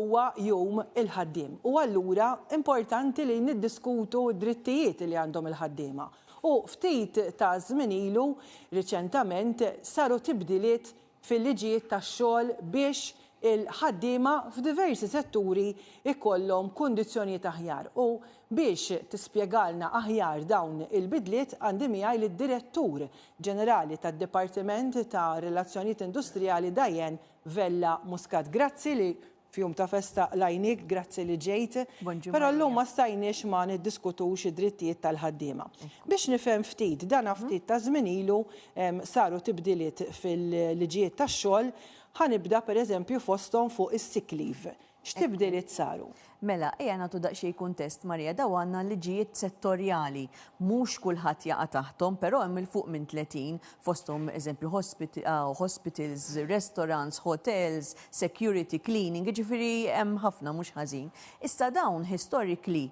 huwa jum il-ħaddiem u allura importanti li niddiskutu d-drittijiet li għandhom il-ħaddiema. U ftit ta' żmien ilu, riċentament, saru tibdiliet fil-liġijiet tax-xogħol biex il-ħaddiema f'diversi setturi jkollhom kundizzjonijiet aħjar. U biex tispjegalna aħjar dawn il-bidliet għandi miegħi lid-Direttur Ġenerali tad-Dipartiment ta' Relazzjonijiet Industrijali Diane Vella Muscat. Grazzi li f'jum ta' festa qlajniek, grazzi li ġejt. Bonġu Però llum Marija. ma stajniex ma niddiskutux id-drittijiet tal-ħaddiema. Biex nifhem ftit, dana ftit ta' żmien ilu saru tibdiliet fil-liġijiet tax-xogħol, ħa nibda pereżempju fosthom fuq is-sick leave. X'tibdiliet saru? Mela, ejja nagħtu daqsxejn kuntest, Marija, dawn għandna liġijiet settorjali. Mhux kulħadd jaqa' taħthom, però hemm 'il fuq minn 30, fosthom eżempju hospitals, restaurants, hotels, security, cleaning, jiġifieri hemm ħafna mhux ħażin. Issa dawn historically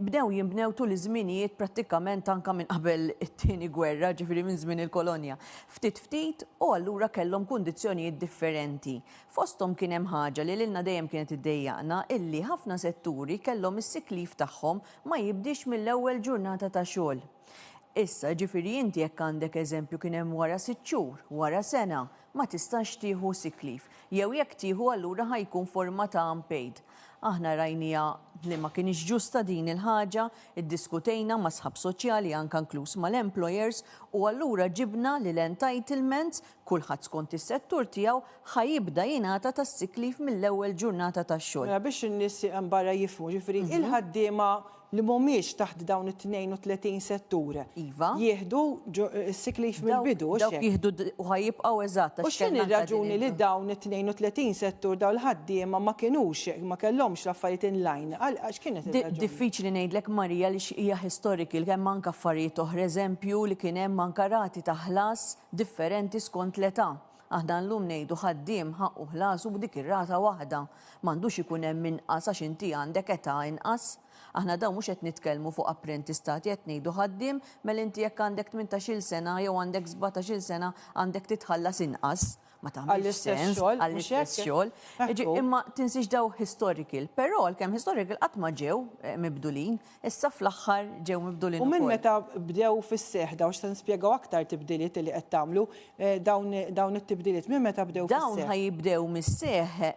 bdew jinbnew tul iż-żminijiet prattikament anke minn qabel it-tieni gwerra, jiġifieri minn żmien il-kolonja. Ftit ftit u allura kellhom kundizzjonijiet differenti. Fosthom kien hemm ħaġa li lilna dejjem kienet iddejjaqna illi ħafna setturi kellhom is-sick leave tagħhom ma jibdiex mill-ewwel ġurnata ta' xogħol. Issa, jiġifieri inti jekk għandek eżempju kien hemm wara sitt xhur, wara sena, ma tistax tieħu sick leave. Jew jekk tieħu allura ħa jkun forma ta' unpaid. Aħna rajniha li ma kinitx ġusta din il-ħaġa, iddiskutejna ma' sħab soċjali anke inkluż mal-employers u allura ġibna li l-entitlements, kulħadd skont is-settur tiegħu, ħa jibda jingħata tas-sick leave mill-ewwel ġurnata tax-xogħol. Mela biex in-nies hemm barra jifhmu, jiġifieri il-ħaddiema li mhumiex taħt dawn it-32 settur. Iva. Jieħdu s-sick leave mill-bidu, hux hekk? Dawk jieħdu u ħa jibqgħu eżatt. U x'inhi r-raġuni li dawn it-32 settur, dawn il-ħaddiema ma kinux, ma kellhomx l-affarijiet in line? X'kienet ir-raġuni? Diffiċli ngħidlek Maria għaliex hija historical, hemm anke affarijiet oħra, eżempju li kien hemm anke rati ta' ħlas differenti skont l-età. Aħna llum ngħidu ħaddiem ħaqqu ħlasu b'dik ir-rata waħda. M'għandux ikun hemm inqas għax inti għandek età inqas. Aħna dawn mhux qed nitkellmu fuq apprentistati qed ngħidu ħaddiem mela inti jekk għandek tmintax-il sena jew għandek sbatax-il sena għandek titħallas inqas. Ma tagħmilx sens għall-istess xogħol. Imma tinsiex daw historical, però għalkemm historical qatt ma ġew mibdulin, Issa fl-aħħar ġew mibdulin ukoll. U minn meta bdew fis-seħħ dawn, x'se nispjegaw aktar tibdiliet li qed tagħmlu, dawn it-tibdiliet minn meta bdew fis-seħħ? Dawn ħa jibdew mis-seħħ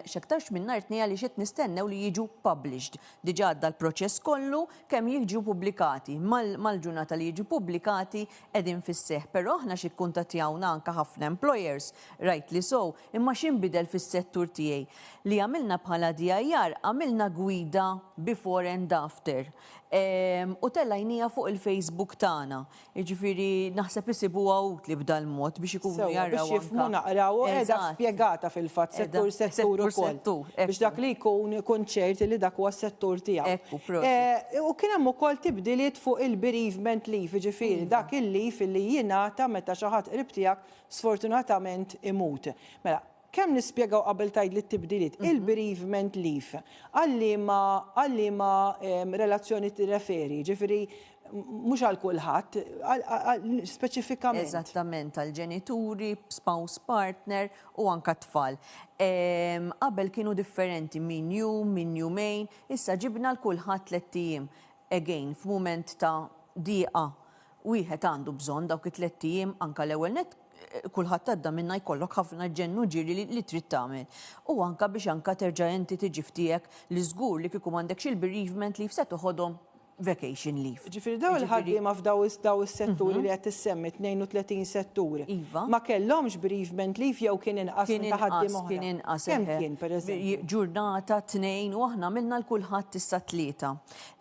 x'aktarx minn nhar Tnejn għaliex qed nistennew li jiġu published. Diġà għadda l-proċess kollu kemm jiġu pubblikati. Mal-ġurnata li jiġu pubblikati qegħdin fis-seħħ. Però aħna xi kkuntattjawna anke ħafna employers, rightly so, imma x'inbidel fis-settur tiegħi? Li għamilna bħala DIR, għamilna gwida before and after u tellajniha fuq il-Facebook tagħna. Jiġifieri naħseb isibuha utli b'dal-mod biex ikunu jaraw. Biex jifhmu naqra u qiegħda spjegata fil-fatt settur settur ukoll. Biex dak li jkun ikun ċert li dak huwa s-settur tiegħu. Ekku, prosit. U kien hemm ukoll tibdiliet fuq il-bereavement leave, jiġifieri dak il-leave li jingħata meta xi ħadd qrib tiegħek sfortunatament imut. Mela, Kemm nispjegaw qabel tgħidli t-tibdiliet, il-bereavement leave, għal liema għal liema relazzjoni tirreferi, jiġifieri mhux għal kulħadd, speċifikament. Eżattament, għall-ġenituri, spouse, partner u anke t-tfal. Qabel kienu differenti min jum, min jumejn, issa ġibna 'l kulħadd tlett ijiem. Again, f'mument ta' dieqa wieħed għandu bżonn dawk it-tlett ijiem anke l-ewwel nett kulħadd għadda minnha jkollok ħafna ġenn u ġiri li, li trid tagħmel. U anke biex anke terġa' inti tiġi f'tiegħek li żgur li kieku m'għandekx il-bereavement leave se toħodhom vacation leave. Ġifieri daw il-ħaddiema f'daw daw is-setturi li qed issemmi 32 settur. Iva. Ma kellhomx bereavement leave jew kien inqas minn ta' ħaddiema oħra? Kien inqas. Kemm kien pereżempju? Ġurnata tnejn u aħna għamilna l kulħadd issa tlieta.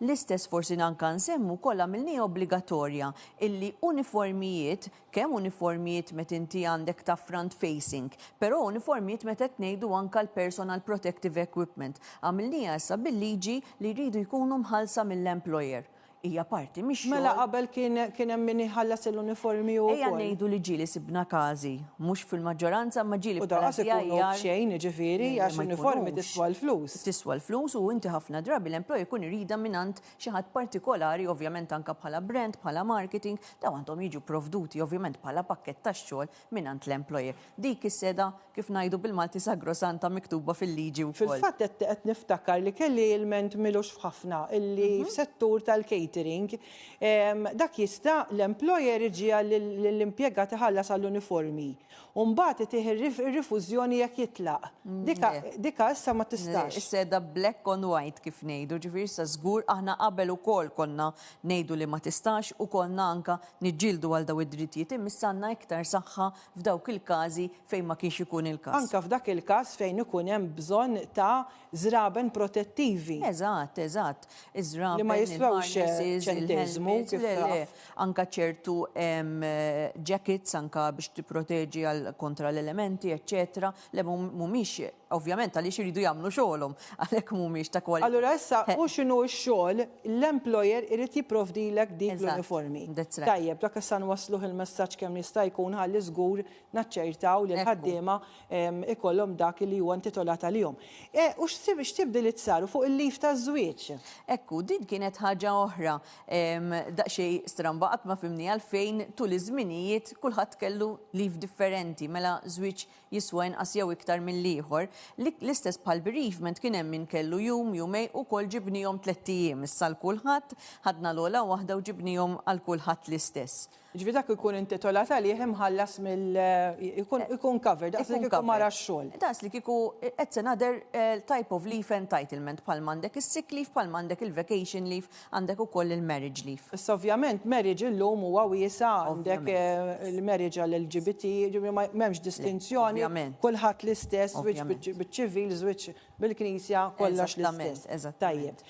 L-istess forsi anke nsemmu wkoll għamilniha obbligatorja illi uniformijiet Kemm uniformijiet meta inti għandek ta' front facing, però uniformijiet meta qed ngħidu anke l-personal protective equipment. Għamilniha issa bil-liġi li jridu jkunu mħallsa mill-employer. Hija parti mix-xogħol. Mela qabel kien kien hemm min iħallas l-uniformi hu Ejja ngħidu li ġieli sibna każi, mhux fil-maġġoranza imma ġieli U dawn qas ikunu b'xejn jiġifieri għax uniformi tiswa l-flus. Tiswa l-flus u inti ħafna drabi l-employer ikun iridha mingħand xi ħadd partikolari, ovvjament anke bħala brand, bħala marketing, dawn għandhom jiġu pprovduti ovvjament bħala pakkett tax-xogħol mingħand l-employer. Dik is-seda, kif ngħidu bil-Malti sagrosanta miktuba fil-liġi wkoll. Fil-fatt qed qed niftakar li kelli ilment m'ilux f'ħafna illi f'settur tal-catering dak jista' l-employer iġiegħel lill-impjegat iħallas għall-uniformi u mbagħad itih ir-rifużjoni jekk jitlaq. Dika dika issa ma tistax. Is-seda black on white kif ngħidu, ġifieri issa żgur aħna qabel ukoll konna ngħidu li ma tistax u konna anke niġġieldu għal dawn id-drittijiet imma issa għandna iktar saħħa f'dawk il-każi fejn ma kienx ikun il-każ. Anke f'dak il-każ fejn ikun hemm bżonn ta' żraben protettivi. Eżatt, eżatt. Iż-żraben, Li ma jiswewx il-harnesses, ċenteżmu il-helmets, kif le, le. taf. Anke ċertu jackets anke biex tipproteġi għal kontra l-elementi, eċċetera. Le mhumiex, ovvjament għaliex iridu jagħmlu xogħolhom, għalhekk mhumiex ta' kwalità. Allura issa hu x'inhu x-xogħol, l-employer irid jipprovdilek dik l-uniformi. That's right. Tajjeb, dak issa nwassluh il-messaġġ kemm jista' jkun ħalli żgur naċċertaw li l-ħaddiema ikollhom dak li huwa intitolat għalihom. U x'tibdiliet saru fuq il-leave taż-żwieġ? Ekku, din kienet ħaġa oħra daqsxejn stramba qatt ma fhimni għalfejn tul iż-żminijiet kulħadd kellu leave differenti, mela żwieġ jiswa inqas jew iktar mill-ieħor. L-istess bħal bereavement kien hemm min kellu jum, jumejn, ukoll ġibnihom tlett ijiem issa għal kulħadd, ħadna l-ogħla waħda u ġibnihom għal kulħadd l-istess. Jiġifieri dak ikun intitolat għalih imħallas mill ikun ikun covered, daqs li kieku mar għax-xogħol. Daqs li kieku it's another type of leave entitlement bħalma għandek is-sick leave, bħalma għandek il-vacation leave, għandek ukoll il-marriage leave. Issa ovvjament marriage illum huwa wiesa' għandek il-marriage għall-LGBT, jiġifieri m'hemmx distinzjoni, kulħadd l-istess, żwieġ biċ-ċivil, żwieġ bil-knisja, kollox l-istess. Tajjeb.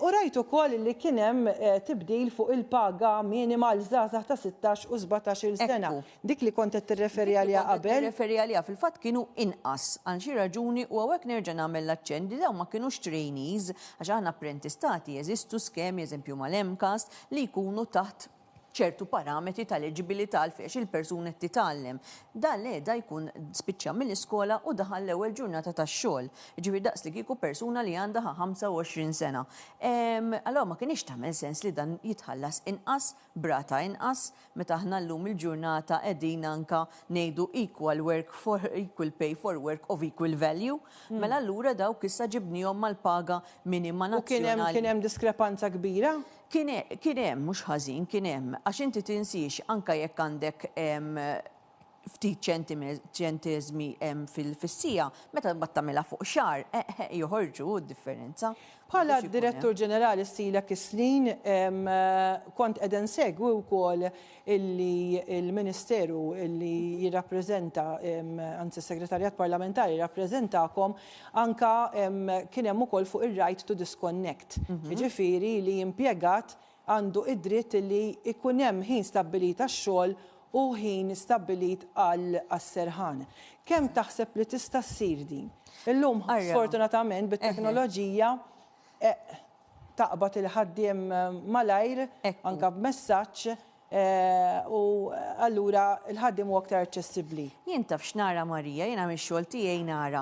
U rajt ukoll li kien hemm tibdil fuq il-paga minima għal żgħażagħ ta' 16 u 17-il sena. Dik li kont qed tirreferi għaliha qabel. Nirreferi għaliha fil-fatt kienu inqas għal xi raġuni u hawnhekk nerġa' nagħmel l-aċċenn li dawn ma kinux trainees għax aħna apprentistati jeżistu skemi eżempju mal-MCAST li jkunu taħt ċertu parametri ta' eliġibilità għalfejn il-persuna qed titgħallem. Dan le, da jkun spiċċa mill-iskola u daħal l-ewwel ġurnata tax-xogħol. Jiġifieri daqs li kieku persuna li għandha 25 sena. Allura ma kinitx tagħmel sens li dan jitħallas inqas, b'rata inqas, meta aħna llum il-ġurnata qegħdin anke ngħidu equal work for equal pay for work of equal value. Mela allura dawk issa ġibnihom mal-paga minima nazzjonali. U kien hemm diskrepanza kbira? Kien kien hemm, mhux ħażin, kien hemm, għax inti tinsiex anke jekk għandek ftit ċenteżmi fis-siegħa, meta mbagħad tagħmilha fuq xahar, joħorġu d-differenza. Bħala Direttur Ġenerali ssilek is-snin kont qiegħda nsegwi wkoll illi l-Ministeru illi jirrappreżenta, anzi s-Segretarjat Parlamentari jirrappreżentakom, anka kien hemm ukoll fuq ir-right to disconnect. Jiġifieri li impjegat għandu id-dritt li jkun hemm ħin stabbilit għax-xogħol u ħin stabbilit għas-serħan. Kemm taħseb li tista' ssir din? Illum sfortunatament bit-teknoloġija taqbad il-ħaddiem malajr anke b'messaġġ u allura l-ħaddiem huwa aktar aċċessibbli. Jien taf x'nara Marija, jiena mix-xogħol tiegħi nara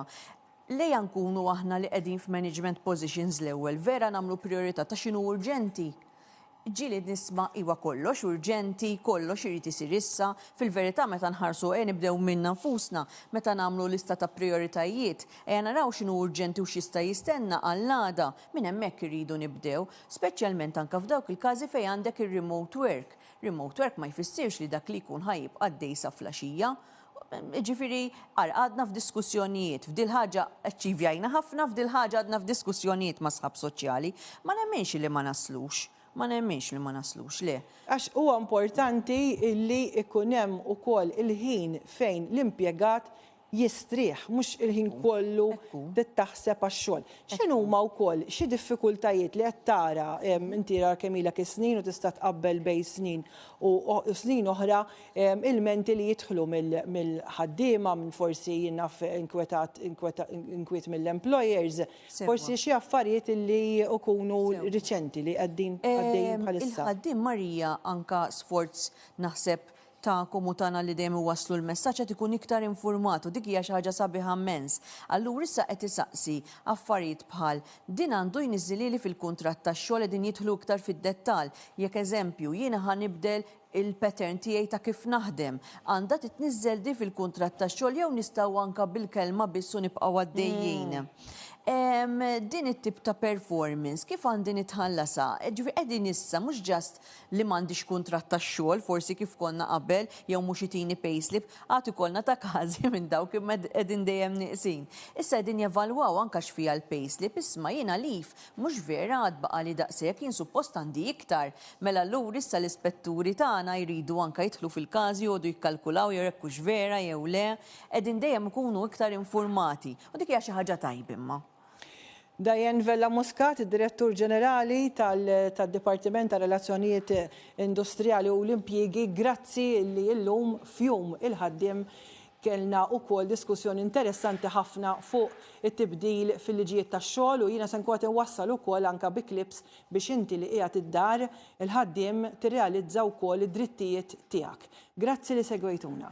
lejha nkunu aħna li qegħdin f'management positions l-ewwel, vera nagħmlu priorità ta' x'inhu urġenti. Ġieli nisma' iwa kollox urġenti, kollox irid isir issa. Fil-verità meta nħarsu ejja nibdew minna nfusna, meta nagħmlu lista ta' prijoritajiet, ejja naraw x'inhu urġenti u x'jista' jistenna għall-għada. Minn hemmhekk irridu nibdew, speċjalment anke f'dawk il-każi fejn għandek ir-remote work. Remote work ma jfissirx li dak li jkun ħa jibqa' għaddej sa flaxija. Jiġifieri għadna f'diskussjonijiet, f'dil-ħaġa aċċivjajna ħafna, f'dil-ħaġa għadna f'diskussjonijiet ma' sħab soċjali. Ma nemminx li ma naslux, ma nemminx li ma naslux, le. Għax huwa importanti li jkun hemm ukoll il-ħin fejn l-impjegat jistrieħ, mhux il-ħin kollu trid taħseb għax-xogħol. X'inhuma wkoll xi diffikultajiet li qed tara inti ra kemm ilek is-snin u tista' tqabbel bejn snin u snin oħra ilmenti li jidħlu mill-ħaddiema, minn forsi jien naf inkwetat inkwiet mill-employers, forsi xi affarijiet li jkunu riċenti li qegħdin għaddejjin bħalissa. Il-ħaddiem Marija anka sforz naħseb tagħkom u tagħna li dejjem iwasslu l-messaġġ qed ikun iktar infurmat u dik hija xi ħaġa sabiħa mmens. Allura issa qed isaqsi affarijiet bħal din għandu jniżżilhieli fil-kuntratt tax-xogħol qegħdin jidħlu iktar fid-dettall. Jekk eżempju jiena ħa nibdel il-pattern tiegħi ta' kif naħdem, għandha titniżżel di fil-kuntratt tax-xogħol jew nistgħu anke bil-kelma biss u nibqgħu għaddejjin. Din it-tip ta' performance kif għandi nitħallasha? Ġifieri qegħdin issa mhux just li m'għandix kuntratt tax-xogħol forsi kif konna qabel jew mhux itini payslip, għad ikollna ta' każi minn dawk imma qegħdin dejjem nieqsin. Issa qegħdin jevalwaw anke x'fiha l-payslip, isma' jiena leave mhux vera għad baqagħli daqshekk jien suppost għandi iktar. Mela allura issa l-ispetturi tagħna jridu anke jidħlu fil-każi joqogħdu jikkalkulaw jew hekk hux vera jew le. Qegħdin dejjem ikunu iktar infurmati u dik hija xi ħaġa tajba imma. Diane Vella Muscat, id-Direttur Ġenerali tad-Dipartiment tar-Relazzjonijiet Industrijali u l-Impjiegi, grazzi li llum f'Jum il-Ħaddiem kellna wkoll diskussjoni interessanti ħafna fuq it-tibdil fil-liġijiet tax-xogħol u jiena se nkun qed inwassal ukoll anke bi clips biex inti li qiegħed id-dar, il-ħaddiem, tirrealizza wkoll id-drittijiet tiegħek. Grazzi li segwejtuna.